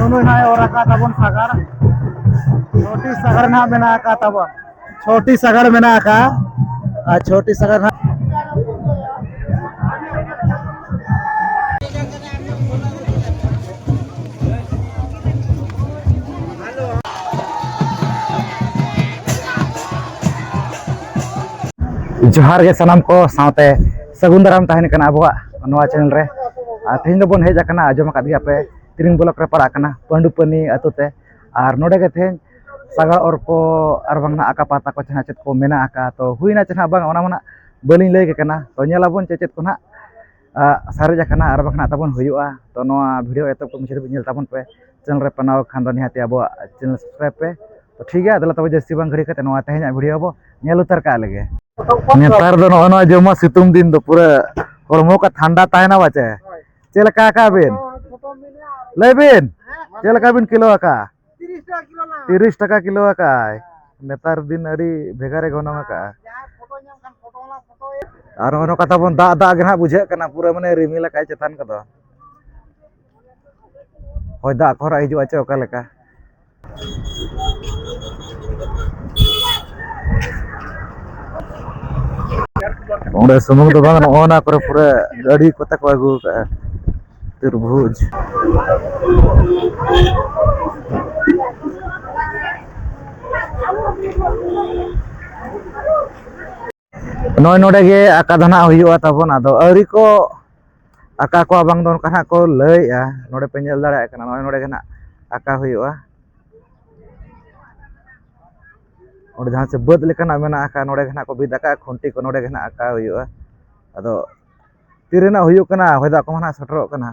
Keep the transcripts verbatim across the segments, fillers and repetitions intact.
ᱱᱩᱭ ᱱᱟᱭ ᱚᱨ ᱟᱠᱟᱫ ᱛᱟᱵᱚᱱ ᱥᱟᱜᱟᱲ᱾ ᱪᱷᱚᱴᱤ ᱥᱟᱜᱟᱲ ᱱᱟᱦᱟᱜ ᱢᱮᱱᱟᱜ ᱟᱠᱟᱫ ᱛᱟᱵᱚᱱ᱾ ᱪᱷᱚᱴᱤ ᱥᱟᱜᱟᱲ ᱢᱮᱱᱟᱜ ᱟᱠᱟᱫ᱾ ᱟᱨ ᱪᱷᱚᱴᱤ ᱥᱟᱜᱟᱲ ᱱᱟᱦᱟᱜ᱾ ᱡᱚᱦᱟᱨ ᱜᱮ ᱥᱟᱱᱟᱢ ᱠᱚ, ᱥᱟᱶᱛᱮ ᱥᱟᱹᱜᱩᱱ ᱫᱟᱨᱟᱢ ᱛᱟᱦᱮᱱ ᱠᱟᱱᱟ ᱟᱵᱚᱣᱟᱜ ᱱᱚᱣᱟ ᱪᱮᱱᱮᱞ ᱨᱮ᱾ ᱟᱨ ᱛᱮᱦᱮᱧ ᱫᱚᱵᱚᱱ ᱦᱮᱡ ᱟᱠᱟᱱᱟ, ᱟᱸᱡᱚᱢ ᱟᱠᱟᱫ ᱜᱮᱭᱟ ᱯᱮ, ᱛᱤᱨᱤᱝ ᱵᱞᱚᱠ ᱨᱮ ᱯᱟᱲᱟᱜ ᱠᱟᱱᱟ ᱯᱟᱹᱱᱰᱩᱯᱟᱹᱱᱤ ᱟᱹᱛᱩ ᱛᱮ᱾ ᱟᱨ ᱱᱚᱰᱮ ᱜᱮ ᱛᱮᱦᱮᱧ ᱥᱟᱜᱟᱲ ᱚᱨ ᱠᱚ ᱟᱨ ᱵᱟᱝ ᱱᱟᱜ ᱟᱠᱟ ᱯᱟᱛᱟ ᱠᱚ ᱡᱟᱦᱟᱸ ᱪᱮᱫ ᱠᱚ ᱢᱮᱱᱟᱜ ᱟᱠᱟᱫ, ᱛᱚ ᱦᱩᱭᱱᱟ ᱪᱮ ᱱᱟᱜ ᱵᱟᱝ, ᱚᱱᱟ ᱢᱟ ᱱᱟᱜ ᱵᱟᱹᱞᱤᱧ ᱞᱟᱹᱭ ᱟᱯᱮ ᱠᱟᱱᱟ᱾ ᱛᱚ ᱧᱮᱞ ᱟᱵᱚᱱ ᱪᱮᱫ ᱪᱮᱫ ᱠᱚ ᱱᱟᱜ ᱟ, ᱥᱟᱨᱮᱡ ᱟᱠᱟᱱᱟ ᱟᱨ ᱵᱟᱝᱠᱷᱟᱱ ᱛᱟᱵᱚᱱ ᱦᱩᱭᱩᱜᱼᱟ᱾ ᱛᱚ ᱱᱚᱣᱟ ᱵᱷᱤᱰᱤᱭᱳ ᱮᱛᱚᱦᱚᱵ ᱠᱷᱚᱱ ᱢᱩᱪᱟᱹᱫ ᱫᱷᱟᱹᱵᱤᱡ ᱧᱮᱞ ᱛᱟᱵᱚᱱ ᱯᱮ᱾ ᱪᱮᱱᱮᱞ ᱨᱮ ᱯᱮ ᱱᱟᱣᱟ ᱠᱷᱟᱱ ᱫᱚ ᱱᱤᱦᱟᱹᱛ ᱜᱮ ᱟᱵᱚᱣᱟᱜ ᱪᱮᱱᱮᱞ ᱥᱟᱵᱥᱠᱨᱟᱭᱤᱵ ᱯᱮ᱾ ᱛᱚ ᱴᱷᱤᱠ ᱜᱮᱭᱟ, ᱫᱮᱞᱟ ᱛᱚᱵᱮ ᱡᱟᱹᱥᱛᱤ ᱵᱟᱝ ᱜᱷᱟᱹᱲᱤ ᱠᱟᱛᱮ ᱱᱚᱣᱟ ᱛᱮᱦᱮᱧᱟᱜ ᱵᱷᱤᱰᱤᱭᱳ ᱵᱚ ᱧᱮᱞ ᱩᱛᱟᱹᱨ ᱠᱟᱜ ᱞᱮᱜᱮ᱾ ᱱᱮᱛᱟᱨ ᱫᱚ ᱱᱚᱜᱼᱚ ᱱᱚᱣᱟ ᱡᱚᱢᱟ ᱥᱤᱛᱩᱝ ᱫᱤᱱ ᱫᱚ ᱯᱩᱨᱟᱹ ᱦᱚᱲᱢᱚ ᱠᱚ ᱴᱷᱟᱱᱰᱟ ᱛᱟᱦᱮᱱᱟ ᱵᱟᱪᱮ᱾ ᱪᱮᱫ ᱞᱮᱠᱟ ᱟᱠᱟᱜ ᱵᱤᱱ? ᱞᱟᱹᱭ ᱵᱤᱱ, ᱪᱮᱫ ᱞᱮᱠᱟ ᱵᱤᱱ ᱠᱤᱞᱳ ᱟᱠᱟᱜᱼᱟ? ᱛᱤᱨᱤᱥ ᱴᱟᱠᱟ ᱠᱤᱞᱳ ᱟᱠᱟᱜᱼᱟᱭ᱾ ᱱᱮᱛᱟᱨ ᱫᱤᱱ ᱟᱹᱰᱤ ᱵᱷᱮᱜᱟᱨᱮ ᱜᱚᱱᱚᱝ ᱟᱠᱟᱜᱼᱟ᱾ ᱟᱨ ᱱᱚᱜᱼᱚ ᱱᱚᱝᱠᱟ ᱛᱟᱵᱚᱱ ᱫᱟᱜ ᱫᱟᱜ ᱜᱮ ᱱᱟᱦᱟᱜ ᱵᱩᱡᱷᱟᱹᱜ ᱠᱟᱱᱟ, ᱯᱩᱨᱟᱹ ᱢᱟᱱᱮ ᱨᱤᱢᱤᱞ ᱟᱠᱟᱫ ᱪᱮᱛᱟᱱ ᱠᱚᱫᱚ᱾ ᱦᱚᱭ ᱫᱟᱜ ᱠᱚ ᱦᱚᱨᱟᱜ ᱦᱤᱡᱩᱜᱼᱟ ᱪᱮ ᱚᱠᱟ ᱞᱮᱠᱟ? ᱚᱸᱰᱮ ᱥᱩᱢᱩᱝ ᱫᱚ ᱵᱟᱝ, ᱱᱚᱜᱼᱚ ᱱᱟ ᱠᱚᱨᱮ ᱯᱩᱨᱟᱹ ᱜᱟᱹᱰᱤ ᱠᱚᱛᱮ ᱠᱚ ᱟᱹᱜᱩ ᱟᱠᱟᱫᱼᱟ᱾ ᱛᱤᱨᱵᱷᱩᱡᱽ᱾ ᱱᱚᱜᱼᱚᱭ ᱱᱚᱰᱮ ᱜᱮ ᱟᱠᱟ ᱫᱚ ᱱᱟᱦᱟᱜ ᱦᱩᱭᱩᱜᱼᱟ ᱛᱟᱵᱚᱱ, ᱟᱫᱚ ᱟᱹᱣᱨᱤ ᱠᱚ ᱟᱠᱟ ᱠᱚᱣᱟ ᱵᱟᱝ ᱫᱚ ᱚᱱᱠᱟ ᱱᱟᱦᱟᱜ ᱠᱚ ᱞᱟᱹᱭᱮᱜᱼᱟ᱾ ᱱᱚᱰᱮ ᱯᱮ ᱧᱮᱞ ᱫᱟᱲᱮᱭᱟᱜ ᱠᱟᱱᱟ, ᱱᱚᱜᱼᱚᱭ ᱱᱚᱰᱮ ᱜᱮ ᱱᱟᱦᱟᱜ ᱟᱠᱟ ᱦᱩᱭᱩᱜᱼᱟ᱾ ᱚᱸᱰᱮ ᱡᱟᱦᱟᱸ ᱪᱮ ᱵᱟᱹᱫᱽ ᱞᱮᱠᱟᱱᱟᱜ ᱢᱮᱱᱟᱜ ᱟᱠᱟᱫ, ᱱᱚᱰᱮ ᱜᱮ ᱱᱟᱦᱟᱜ ᱠᱚ ᱵᱤᱫ ᱟᱠᱟᱫ ᱠᱷᱩᱱᱴᱤ ᱠᱚ, ᱱᱚᱰᱮ ᱜᱮ ᱱᱟᱦᱟᱜ ᱟᱠᱟ ᱦᱩᱭᱩᱜᱼᱟ᱾ ᱟᱫᱚ ᱛᱤᱨᱮ ᱱᱟᱜ ᱦᱩᱭᱩᱜ ᱠᱟᱱᱟ, ᱦᱚᱭ ᱫᱟᱜ ᱠᱚᱢᱟ ᱱᱟᱜ ᱥᱮᱴᱮᱨᱚᱜ ᱠᱟᱱᱟ᱾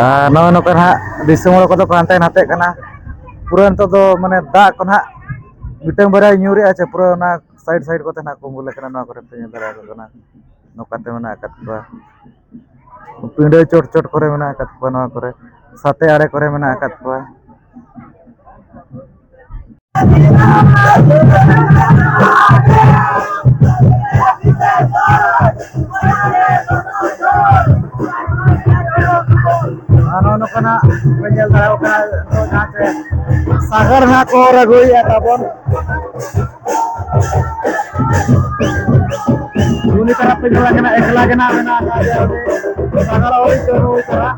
ᱟᱨ ᱱᱚᱜᱼᱚᱭ ᱱᱚᱝᱠᱟ ᱱᱟᱜ ᱫᱤᱥᱚᱢ ᱦᱚᱲ ᱠᱚᱫᱚ ᱠᱚ ᱦᱟᱱᱛᱮ ᱱᱟᱛᱮᱜ ᱠᱟᱱᱟ᱾ ᱯᱩᱨᱟᱹ ᱱᱤᱛᱚᱜ ᱫᱚ ᱢᱟᱱᱮ ᱫᱟᱜ ᱠᱚ ᱱᱟᱜ ᱢᱤᱫᱴᱟᱝ ᱵᱟᱨᱭᱟ ᱧᱩᱨᱮᱜᱼᱟ ᱪᱮ, ᱯᱩᱨᱟᱹ ᱚᱱᱟ ᱥᱟᱭᱤᱰ ᱥᱟᱭᱤᱰ ᱠᱚᱛᱮ ᱱᱟᱜ ᱠᱚ ᱩᱢᱩᱞ ᱟᱠᱟᱱᱟ᱾ ᱱᱚᱣᱟ ᱠᱚᱨᱮ ᱯᱮ ᱧᱮᱞ ᱫᱟᱲᱮᱭᱟᱠᱚ ᱠᱟᱱᱟ, ᱱᱚᱝᱠᱟᱛᱮ ᱢᱮᱱᱟᱜ ᱟᱠᱟᱫ ᱠᱚᱣᱟ᱾ ᱯᱤᱸᱰᱟᱹ ᱪᱚᱴ ᱪᱚᱴ ᱠᱚᱨᱮ ᱢᱮᱱᱟᱜ ᱟᱠᱟᱫ ᱠᱚᱣᱟ, ᱱᱚᱣᱟ ᱠᱚᱨᱮ ᱥᱟᱛᱮ ᱟᱲᱮ ᱠᱚᱨᱮ ᱢᱮᱱᱟᱜ ᱟᱠᱟᱫ ᱠᱚᱣᱟ᱾ ᱟᱨ ᱱᱚᱜᱼᱚ ᱱᱚᱝᱠᱟᱱᱟᱜ ᱯᱮ ᱧᱮᱞ ᱫᱟᱲᱮᱭᱟᱜ ᱠᱟᱱᱟ, ᱱᱤᱛᱚᱜ ᱡᱟᱦᱟᱸ ᱪᱮ ᱥᱟᱜᱟᱲ ᱦᱟᱸᱜ ᱠᱚ ᱚᱨ ᱟᱹᱜᱩᱭᱮᱫᱼᱟ ᱛᱟᱵᱚᱱ᱾ ᱩᱱᱤ ᱛᱟᱨᱟ ᱯᱮ ᱧᱮᱞ ᱠᱟᱱᱟ, ᱮᱠᱞᱟ ᱜᱮ ᱱᱟᱜ ᱢᱮᱱᱟᱜ ᱟᱠᱟᱫᱮᱭᱟ ᱩᱱᱤ ᱥᱟᱜᱟᱲ ᱚᱨ ᱤᱡ ᱫᱚ ᱱᱩᱭ ᱛᱟᱨᱟ᱾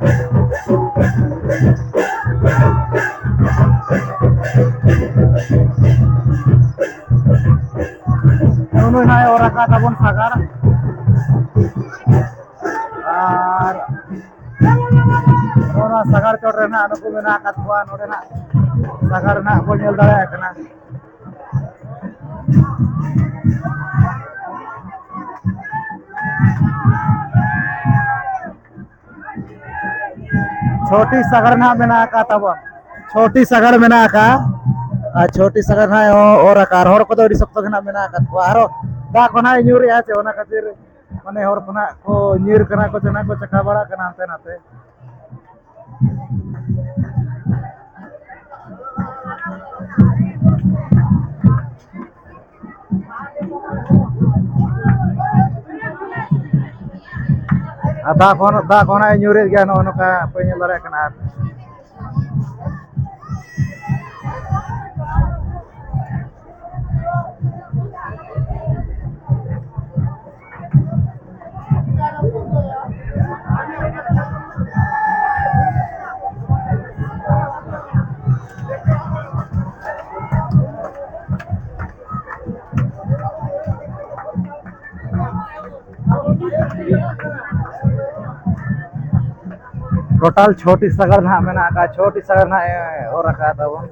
ᱱᱩᱭ ᱱᱟᱭ ᱚᱨ ᱟᱠᱟᱫ ᱛᱟᱵᱚᱱ ᱥᱟᱜᱟᱲ᱾ ᱟᱨ ᱱᱚᱣᱟ ᱥᱟᱜᱟᱲ ᱪᱚᱴ ᱨᱮ ᱱᱟᱜ ᱱᱩᱠᱩ ᱢᱮᱱᱟᱜ ᱟᱠᱟᱫ ᱠᱚᱣᱟ᱾ ᱱᱚᱰᱮ ᱱᱟᱜ ᱥᱟᱜᱟᱲ ᱱᱟᱜ ᱵᱚᱱ ᱧᱮᱞ ᱫᱟᱲᱮᱭᱟᱜ ᱠᱟᱱᱟ᱾ ᱪᱷᱚᱴᱤ ᱥᱟᱜᱟᱲ ᱱᱟᱜ ᱢᱮᱱᱟᱜ ᱟᱠᱟᱫ ᱛᱟᱵᱚᱱ᱾ ᱪᱷᱚᱴᱤ ᱥᱟᱜᱟᱲ ᱢᱮᱱᱟᱜ ᱟᱠᱟᱫ᱾ ᱟᱨ ᱪᱷᱚᱴᱤ ᱥᱟᱜᱟᱲ ᱱᱟᱜ ᱚᱨ ᱟᱠᱟᱫ᱾ ᱟᱨ ᱦᱚᱲ ᱠᱚᱫᱚ ᱟᱹᱰᱤ ᱥᱚᱠᱛᱚ ᱜᱮ ᱱᱟᱜ ᱢᱮᱱᱟᱜ ᱟᱠᱟᱫ ᱠᱚᱣᱟ᱾ ᱟᱨᱦᱚᱸ ᱫᱟᱜ ᱠᱚ ᱱᱟᱜ ᱧᱩᱨᱮᱜᱼᱟ ᱪᱮ, ᱚᱱᱟ ᱠᱷᱟᱹᱛᱤᱨ ᱢᱟᱱᱮ ᱦᱚᱲ ᱠᱚ ᱱᱟᱜ ᱠᱚ ᱧᱤᱨ ᱠᱟᱱᱟ ᱠᱚ ᱪᱮ ᱱᱟᱜ ᱠᱚ ᱪᱟᱠᱟ ᱵᱟᱲᱟᱜ ᱠᱟᱱᱟ ᱦᱟᱱᱛᱮ ᱱᱟᱛᱮ᱾ ᱟᱨ ᱫᱟᱜ ᱠᱚᱦᱚᱸ, ᱫᱟᱜ ᱠᱚᱦᱚᱸ ᱱᱟᱜ ᱮ ᱧᱩᱨᱮᱫ ᱜᱮᱭᱟ, ᱱᱚᱜᱼᱚ ᱱᱚᱝᱠᱟ ᱯᱮ ᱧᱮᱞ ᱫᱟᱲᱮᱭᱟᱜ ᱠᱟᱱᱟ᱾ ᱟᱨ ᱴᱳᱴᱟᱞ ᱪᱷᱚᱴᱤ ᱥᱟᱜᱟᱲ ᱱᱟᱦᱟᱜ ᱢᱮᱱᱟᱜ ᱟᱠᱟᱫ, ᱪᱷᱚᱴᱤ ᱥᱟᱜᱟᱲ ᱱᱟᱦᱟᱜ ᱮ ᱚᱨ ᱟᱠᱟᱫ ᱛᱟᱵᱚᱱ᱾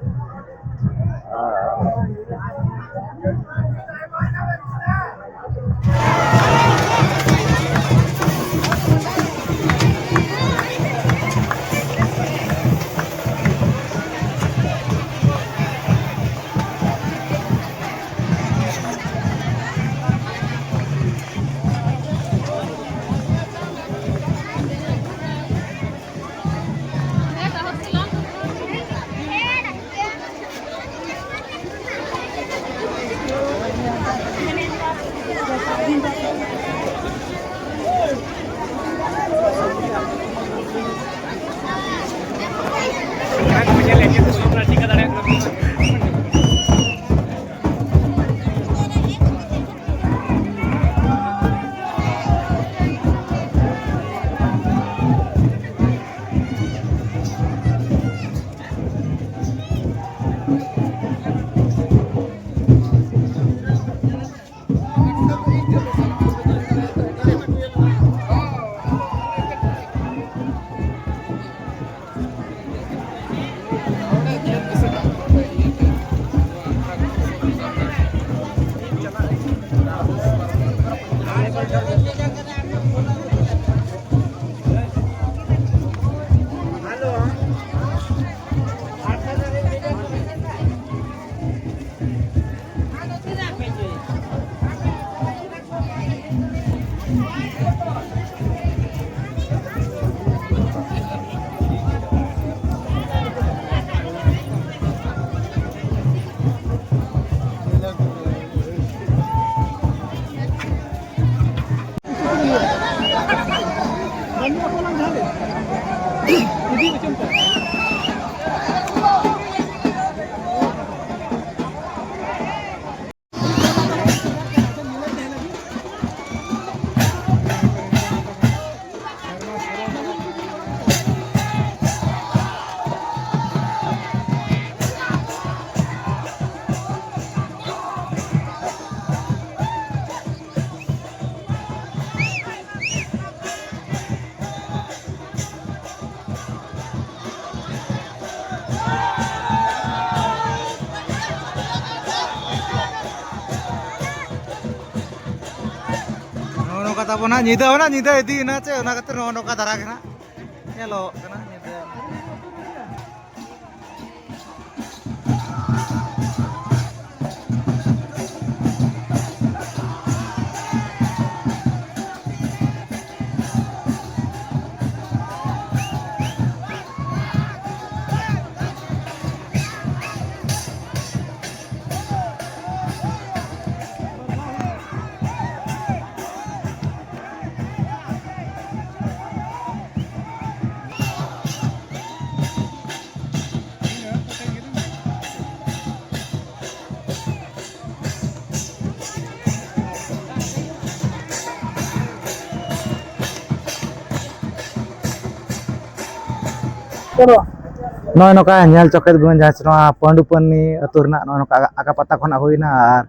ᱱᱚᱜᱼᱚ ᱱᱚᱝᱠᱟ ᱛᱟᱵᱚᱱ ᱦᱟᱸᱜ ᱧᱤᱫᱟᱹ ᱦᱚᱸ ᱱᱟᱜ ᱧᱤᱫᱟᱹ ᱤᱫᱤᱭᱮᱱᱟ ᱪᱮ, ᱚᱱᱟ ᱠᱷᱟᱹᱛᱤᱨ ᱱᱚᱜᱼᱚ ᱱᱚᱝᱠᱟ ᱫᱷᱟᱨᱟ ᱜᱮ ᱱᱟᱜ ᱧᱮᱞᱚᱜ ᱠᱟᱱᱟ ᱧᱤᱫᱟᱹ᱾ ᱱᱚᱜᱼᱚᱭ ᱱᱚᱝᱠᱟ ᱧᱮᱞ ᱪᱚ ᱠᱮᱫ ᱵᱚᱱ ᱡᱟᱦᱟᱸ ᱱᱚᱣᱟ ᱯᱟᱹᱰᱩᱯᱟᱹᱱᱤ ᱟᱹᱛᱩ ᱨᱮᱱᱟᱜ ᱱᱚᱜᱼᱚᱭ ᱱᱚᱝᱠᱟ ᱟᱠᱟ ᱯᱟᱛᱟ ᱠᱷᱚᱱᱟᱜ ᱦᱩᱭᱱᱟ, ᱟᱨ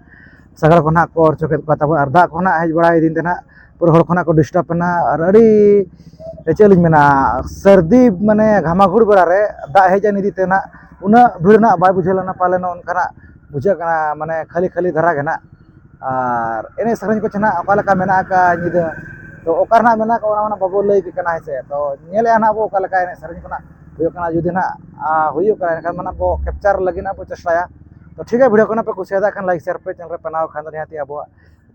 ᱥᱟᱜᱟᱲ ᱠᱚ ᱱᱟᱦᱟᱜ ᱠᱚ ᱚᱨ ᱪᱚ ᱠᱮᱫ ᱠᱚᱣᱟ ᱛᱟᱵᱚᱱ, ᱟᱨ ᱫᱟᱜ ᱠᱚ ᱱᱟᱦᱟᱜ ᱦᱮᱡ ᱵᱟᱲᱟᱭ ᱫᱤᱱ ᱛᱮ ᱱᱟᱦᱟᱜ ᱯᱩᱨᱟᱹ ᱦᱚᱲ ᱠᱷᱚᱱᱟᱜ ᱠᱚ ᱰᱤᱥᱴᱟᱵᱽ ᱮᱱᱟ᱾ ᱟᱨ ᱟᱹᱰᱤ ᱪᱮᱫ ᱞᱤᱧ ᱢᱮᱱᱟ, ᱥᱟᱹᱨᱫᱤ ᱢᱟᱱᱮ ᱜᱷᱟᱢᱟᱜᱷᱩᱲ ᱵᱮᱲᱟ ᱨᱮ ᱫᱟᱜ ᱦᱮᱡ ᱮᱱ ᱤᱫᱤ ᱛᱮ ᱱᱟᱜ ᱩᱱᱟᱹᱜ ᱵᱷᱤᱲ ᱱᱟᱜ ᱵᱟᱭ ᱵᱩᱡᱷᱟᱹᱣ ᱞᱮᱱᱟ ᱯᱟᱞᱮ, ᱱᱚᱜᱼᱚ ᱱᱚᱝᱠᱟᱱᱟᱜ ᱵᱩᱡᱷᱟᱹᱜ ᱠᱟᱱᱟ, ᱢᱟᱱᱮ ᱠᱷᱟᱹᱞᱤ ᱠᱷᱟᱹᱞᱤ ᱫᱷᱟᱨᱟ ᱜᱮ ᱱᱟᱜ᱾ ᱟᱨ ᱮᱱᱮᱡ ᱥᱮᱨᱮᱧ ᱠᱚ ᱪᱮ ᱱᱟᱜ ᱚᱠᱟ ᱞᱮᱠᱟ ᱢᱮᱱᱟᱜ ᱟᱠᱟᱫᱼᱟ ᱧᱤᱫᱟᱹ, ᱛᱚ ᱚᱠᱟ ᱨᱮᱱᱟᱜ ᱢᱮᱱᱟᱜ ᱟᱠᱟᱫᱼᱟ ᱚᱱᱟ ᱢᱟ ᱵᱟᱵᱚ ᱞᱟᱹᱭ ᱠᱮ ᱠᱟᱱᱟ, ᱦᱮᱸ ᱥᱮ᱾ ᱛᱚ ᱧᱮᱞᱮᱜᱼᱟ ᱱᱟᱜ ᱵᱚ ᱚᱠᱟ ᱞᱮᱠᱟ ᱮᱱᱮᱡ ᱥᱮᱨᱮᱧ ᱠᱚ ᱱᱟᱜ ᱦᱩᱭᱩᱜ ᱠᱟᱱᱟ᱾ ᱡᱩᱫᱤ ᱱᱟᱜ ᱦᱩᱭᱩᱜ ᱠᱟᱱᱟ ᱮᱱᱠᱷᱟᱱ ᱢᱟ ᱱᱟᱜ ᱵᱚ ᱠᱮᱯᱪᱟᱨ ᱞᱟᱹᱜᱤᱫ ᱱᱟᱜ ᱵᱚ ᱪᱮᱥᱴᱟᱭᱟ᱾ ᱛᱚ ᱴᱷᱤᱠ ᱜᱮᱭᱟ, ᱵᱷᱤᱰᱤᱭᱳ ᱠᱚ ᱱᱟᱜ ᱯᱮ ᱠᱩᱥᱤᱭᱟᱫᱟ ᱠᱷᱟᱱ ᱞᱟᱭᱤᱠ ᱥᱮᱭᱟᱨ ᱯᱮ, ᱪᱮᱱᱮᱞ ᱨᱮ ᱯᱮ ᱱᱟᱣᱟ ᱠᱷᱟᱱ ᱫᱚ ᱱᱤᱦᱟᱹᱛ ᱟᱵᱚᱣᱟᱜ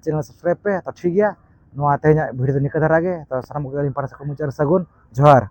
ᱪᱮᱱᱮᱞ ᱥᱟᱵᱥᱠᱨᱟᱭᱤᱵ ᱯᱮ᱾ ᱛᱚ ᱴᱷᱤᱠ ᱜᱮᱭᱟ, ᱱᱚᱣᱟ ᱛᱮᱦᱮᱧᱟᱜ ᱵᱷᱤᱰᱤᱭᱳ ᱫᱚ ᱱᱤᱝᱠᱟᱹ ᱫᱷᱟᱨᱟ ᱜᱮ᱾ ᱛᱚ ᱥᱟᱱᱟᱢ ᱠᱚᱜᱮ ᱟᱹᱞᱤᱧ ᱯᱟᱦᱴᱟ ᱥᱮᱫ ᱠᱷᱚᱱ ᱢᱩᱪᱟᱹᱫ ᱨᱮ ᱥᱟᱹᱜᱩᱱ ᱡᱚᱦᱟᱨ᱾